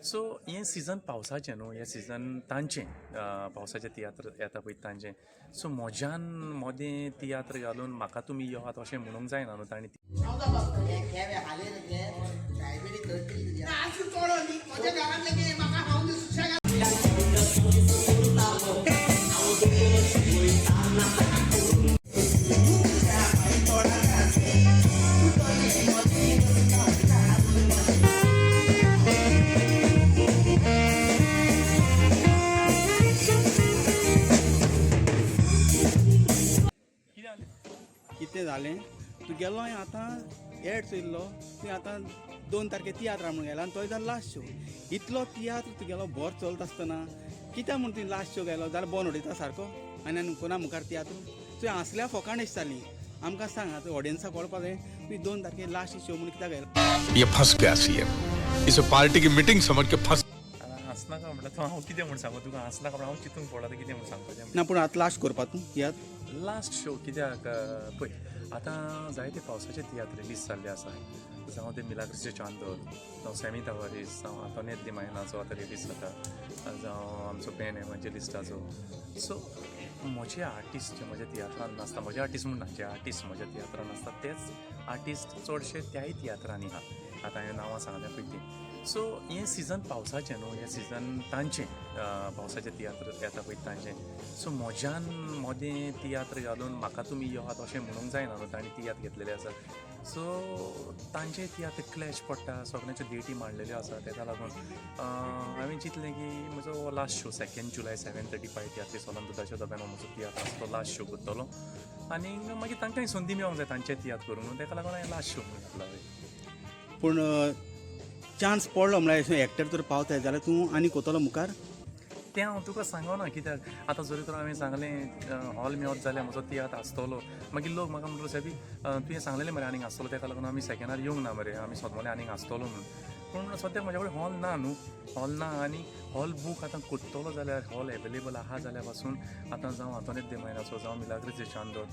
So हें season पावसाचें न्हू, हें सिजन तांचें, पावसाचें तियात्र येता पळय तांचें. सो म्हज्यान मोदें तियात्र घालून म्हाका तुमी येवात अशें म्हणूंक जायना न्हू तांणी. कितें जालें, तूं गेलो आतां एड चोयल्लो तुवें, आतां 2 तारखे तियात्र म्हणून गेलो आनी तोय जालो लास्ट शो. इतलो तियात्र तुगेलो बरो चलता आसतना कित्याक म्हूण तुवें लास्ट शो गेलो जाल्यार बंद उडयता सारको आनी आनी कोणा मुखार तियात्र तुवें हांसल्या फोकाण अशें जाली. आमकां सांग आतां ऑडियन्साक कळपा जाय तुवें 2 तारखे लास्ट शो म्हणून कित्याक गेलो? ये फंस गया सीएम, इसे पार्टी की मीटिंग समझ के फंस आतां हांसनाका म्हणल्यार तूं, हांव कितें म्हूण सांगू तुका? हांसनाका म्हणल्यार हांव चिंतूंक पडला आतां कितें म्हूण सांगपाचें. ना, पूण आतां लास्ट करपा तूं तियात्र? लास्ट शो कित्याक, पळय आतां जायते पावसाचे तियात्र रिलीज जाल्ले आसा, जावं ते मिलाग्रिचे चांदोर, जावं सॅमी तावारीस, जावं आंतोनेत दिमायनाचो आतां रिलीज जाता, जावं आमचो बेन एवांजेलिस्टाचो. सो म्हजे आर्टिस्ट जे म्हज्या तियात्रान नाचता, म्हजे आर्टिस्ट म्हूण ना, जे आर्टिस्ट म्हज्या तियात्रान नाचता तेच आर्टिस्ट चडशे त्याय तियात्रांनी आहा. आतां हांवें नांवां सांगल्या पळय तीं. सो हें सिजन पावसाचें न्हू, हें सिजन तांचें, पावसाचें तियात्र येता पळय तांचें. सो म्हज्यान मोदें तियात्र घालून म्हाका तुमी येवात अशें म्हणूंक जायना न्हू, तांणी तियात्र घेतलेले आसा. सो तांचे तियात्र क्लॅश पडटा, सगळ्यांच्यो डेटी मांडलेल्यो आसा. तेका लागून हांवें चिंतलें की म्हजो हो लास्ट शो 2 जुलय 7:30 पाय तियात्रीस हॉलान दुदाच्या डब्यान हो म्हजो तियात्र आसा तो लास्ट शो करतलो आनी मागीर तांकांय संदी मेळोंक जाय तांचे तियात्र करूंक न्हू, तेका लागून हांवें लास्ट शो म्हणून घातला हांवें. पूण चान्स पडलो म्हळ्यार एक्टर तर पावताय जाल्यार तूं आनी कोतलो मुखार? तें हांव तुका सांगना कित्याक आतां जरी तर हांवें सांगलें हॉल मेळत जाल्यार म्हजो तियात्र आसतलो, मागीर लोक म्हाका म्हणटलो सायबी तुवें सांगलेलें मरे आनीक आसतलो, तेका लागून आमी सेकंडार येवंक ना मरे, आमी सोदमले आनीक आसतलो म्हणून. पूण सद्याक म्हज्या कडेन हॉल ना न्हू, हॉल ना आनी हॉल बूक आतां करतलो जाल्यार हॉल एवेलेबल आहा जाल्यार पासून आतां जावं आंतोनेत देमायनाचो, जावं मिलाग्रीस देशांदोर,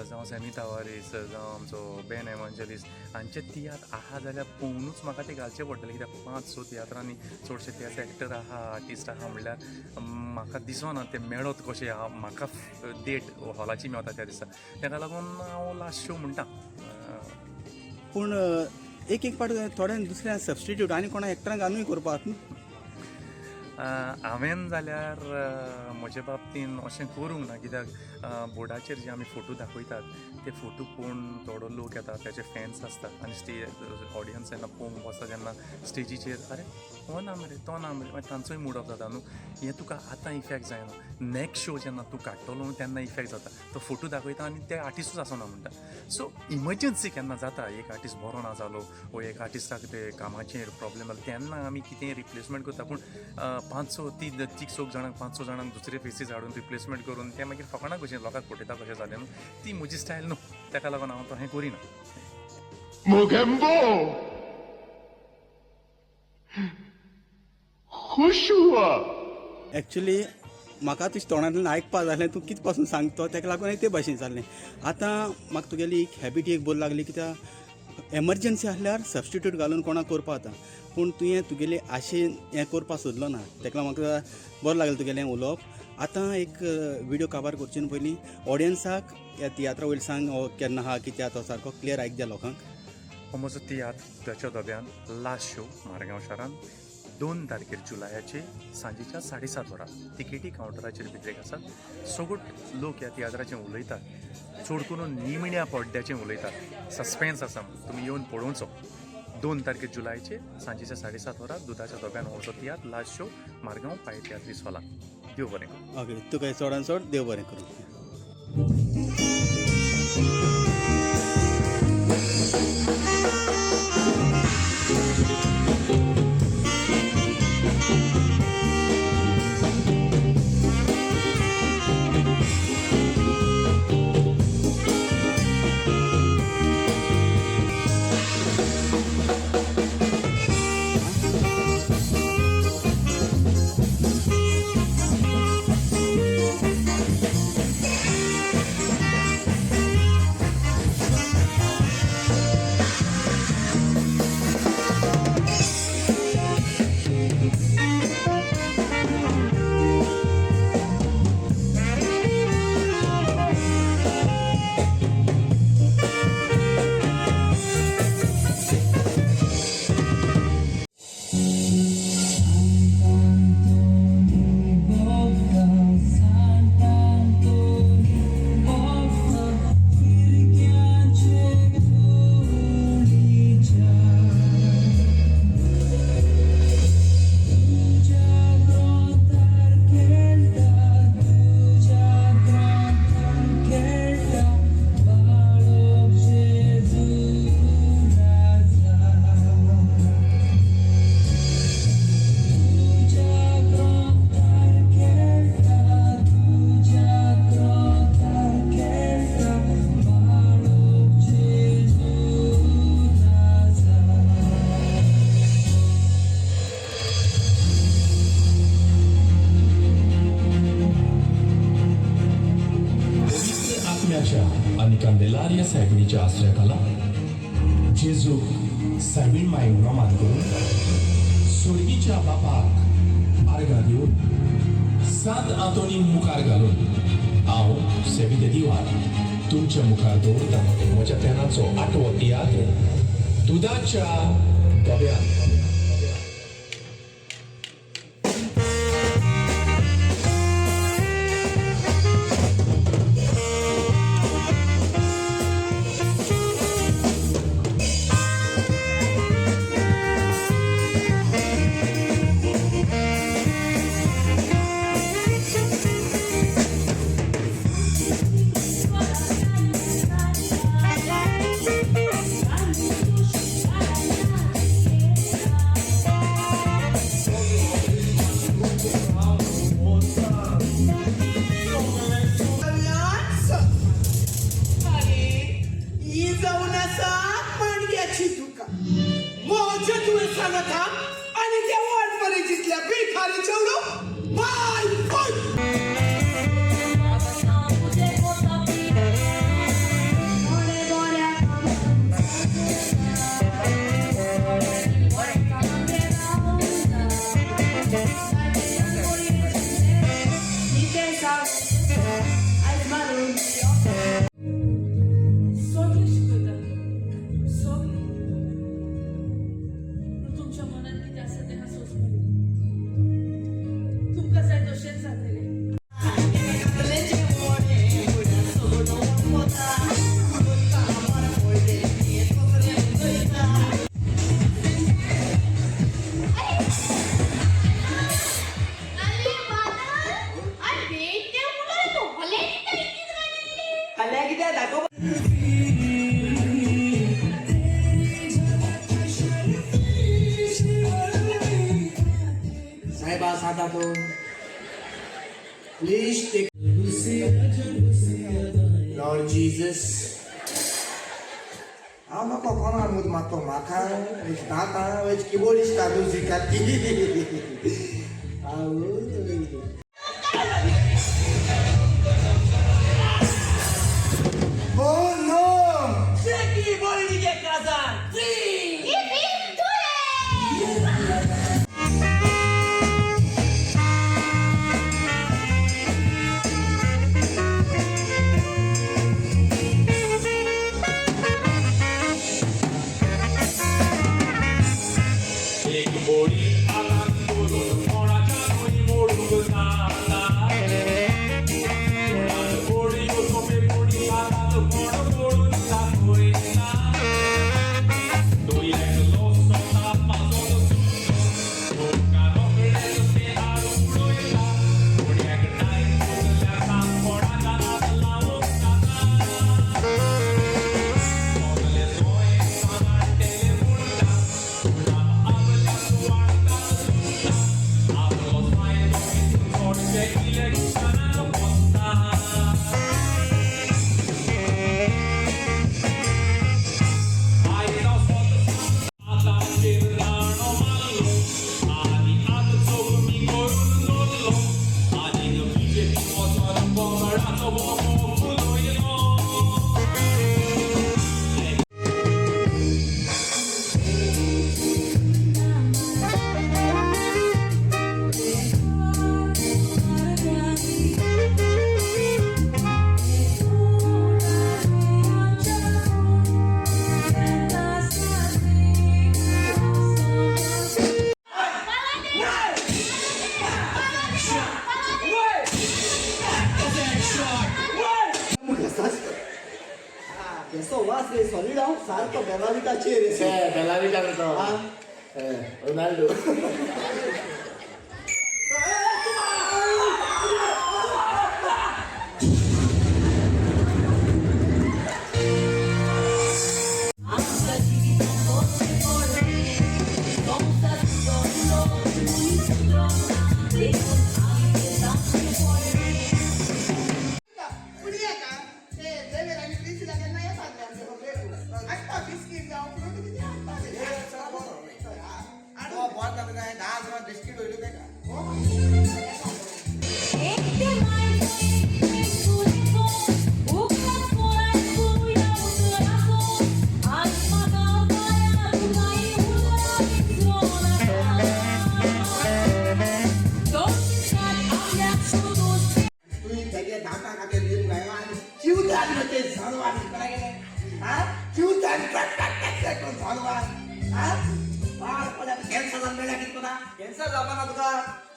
जावं सॅमी तावारीस, जावं आमचो बेन एवांजेलीस हांचे तियात्र आहा जाल्यार पळोवनूच म्हाका ते घालचे पडटले. कित्याक 5-6 तियात्रांनी चडशे तियात्र एक्टर आहा, आर्टिस्ट आहा म्हणल्यार म्हाका दिसना ते मेळत कशें म्हाका डेट हॉलाची मेळता त्या दिसा, तेका लागून हांव लास्ट शो म्हणटा. पूण एक एक पाट थोड्या दुसऱ्या सबस्टिट्यूट आनी कोणा एक्टरांक घालूनय करपाक न्हू? हांवें जाल्यार म्हजे बाबतीन अशें करूंक ना, कित्याक बोर्डाचेर जे आमी फोटो दाखयतात ते फोटो पळोवन थोडो लोक येता, ताचे फॅन्स आसतात आनी स्टेज ऑडियन्स जेन्ना पळोवंक बसता तेन्ना स्टेजीचेर अरे हो ना मरे तो ना मरे, मागीर तांचोय मूड ऑफ जाता न्हू. हें तुका आतां इफेक्ट जायना, नॅक्स्ट शो जेन्ना तूं काडटलो न्हू तेन्ना इफेक्ट जाता. तो फोटो दाखयता आनी ते आर्टिस्टूच आसना म्हणटा. सो इमर्जन्सी केन्ना जाता, एक आर्टिस्ट बरो ना जालो वो एक आर्टिस्टाक ते कामाचेर प्रॉब्लेम जालो तेन्ना आमी कितेंय रिप्लेसमेंट करता. पूण 5-6 तीग चौग जाणांक 5-6 जाणांक दुसरे फेसीस हाडून रिप्लेसमेंट करून तें मागीर फकाणां कशें लोकांक फटयता कशें जालें न्हू, ती म्हजी स्टायल न्हू, तेका लागून हांव तशें करिना. मोगेम्बो खुश हुआ. एक्चुली म्हाका तुज्या तोंडांतल्यान आयकपा जालें तूं कितें पासून सांगता, तेका लागून हांवें ते भाशेन जालें. आतां म्हाका तुगेली एक हॅबीट एक बरी लागली, कित्याक एमर्जन्सी आसल्यार सबस्टिट्यूट घालून कोणाक करपा जाता, पूण तुवें तुगेली आशेन हें करपा सोदलो ना, तेका लागून म्हाका बरें लागलें तुगेलें उलोवप. आतां एक विडियो काबार करचे न्हू पयलीं ऑडियन्साक ह्या तियात्रा वयल्यान सांग हो केन्ना आहा कितें आहा तो सारको क्लियर आयक द्या लोकांक. हो म्हजो तियात्र दुदाच्या डब्यान लास्ट शो मारगांव शारान 2 तारखेर जुलयाचे सांजेच्या 7:30 वरां तिकेटी कावंटराचेर भितरेक आसात. सगळो लोक ह्या तियात्राचें उलयतात, चड करून निमण्या पड्ड्याचें उलयतात, सस्पेन्स आसा, तुमी येवन पळोवचो. 2 तारखेर जुलयाचे सांजेच्या 7:30 वरां दुदाच्या डब्यान हो म्हजो तियात्र लास्ट शो मारगांव पाय तियात्रीस हॉलान. देव बरें करूं. ओके, तुका चडान चड देव बरें करूं. आनी कांदेलारिया सायबिणीच्या आसऱ्या खाला जेजूक सायबीण मायक नमान करून सुर्गीच्या बापाक आर्गां दिवन सांत आंतोनी मुखार घालून हांव सेबी दिवार तुमच्या मुखार दवरता म्हज्या पेनाचो आठवो तियात्र दुदाच्या डब्यान. ही जाऊन आसा मांडग्याची तुका मोजे तुवें सांगता आनी त्या वाटपरीचीतल्या भिखारी चेडू बाय बाय. सगळें शिकयता, सगळें. पूण तुमच्या मनांत कितें आसा तें हांव सोंसपाक. तुमकां जाय तशेंच जातलें. साहेबा साधा तो प्लीज टेक लॉर्ड जीसस. हांव नको कोणा मूत मातो म्हाका दांतां वेज किबोर्ड दिसता म्युजिकाची. Oh no! एक बोडी आतान करून कोणाच्या न्हय मोडूंक जाता. कोणाच बोडयो सोंपे बोडी हातांत कोण मोडून दाखयता. तूं एकलो सोता म्हाजो सुटलो तुमकां रोखडेच ते हाडून उडयता. कोड्याक टायम सोदल्यार सांग कोणाच्या नाद लावूंक जाता. सगले सोय जाणटेले म्हणटा आपल्या सुवार्थान सुट्टा. आपलो फायदो घेवन चडशे इलेक्शनाक वता. आयज हांव स्वता आतांचेर राणो मारलो आनी आतां चौकमी करून दवरलो आनी बीजेपी वचोन कमळाचो बोमो फुलयलो. येसो वास रे सॉलीड हांव सारको बेलाविटाचेर रे. बेलाविटा तो रोनाल्डो. बिस्कीट होईल काय का?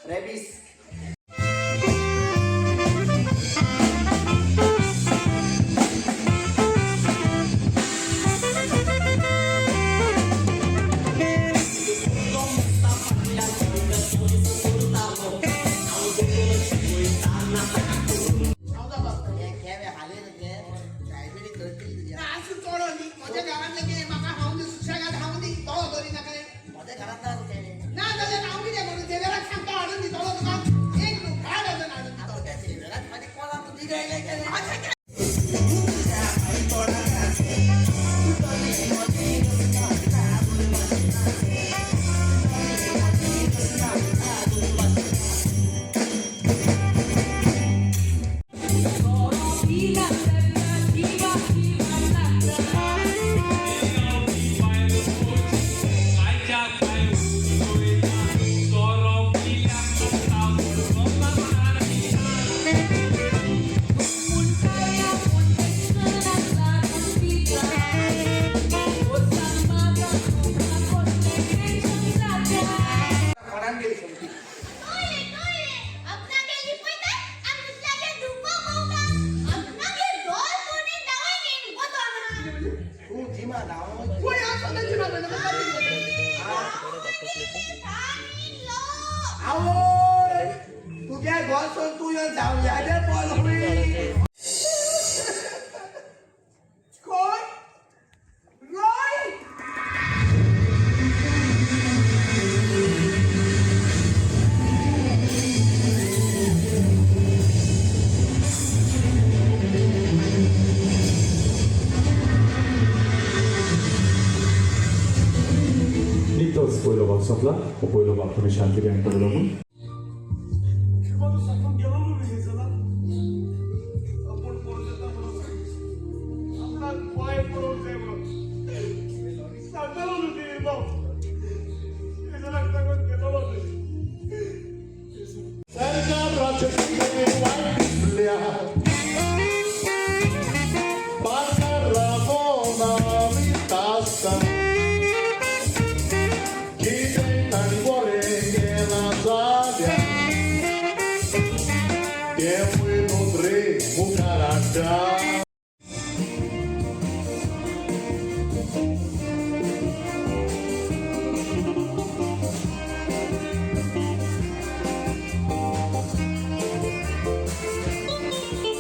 रेबीस. म्हज्या घरांतलें कितें म्हाका खावंक दी, सुशेगाद खावंक दी, दोळो दवरिनाका रे. म्हज्या घरांत ना तुजें. ना जाल्यार हांव कितें करूं? झेवियराक सांगता हाडून दितलो तुका, एक न्हू धा डजन हाडून दितलो. त्या झेवियराक मागीर कोणाक तूं दिले गेले? कायच्या काय उलयता, सोरो पिल्यार तुका मुडगोला मारिता. कोणाक गेली सोमती? तूं जिमा धांव. पळय हांव सदांच जिमाक वयता, म्हाका कितें जाता? आवय, तुज्या घोसून तूं येवन जावयाचें पोल हुई. कोण? रॉय? निकतोच पयलो भाग सोंपला. हो पयलो भाग तुमी शांतीपणान पळोवंक लागून. Tempo e nodre, mucaracá.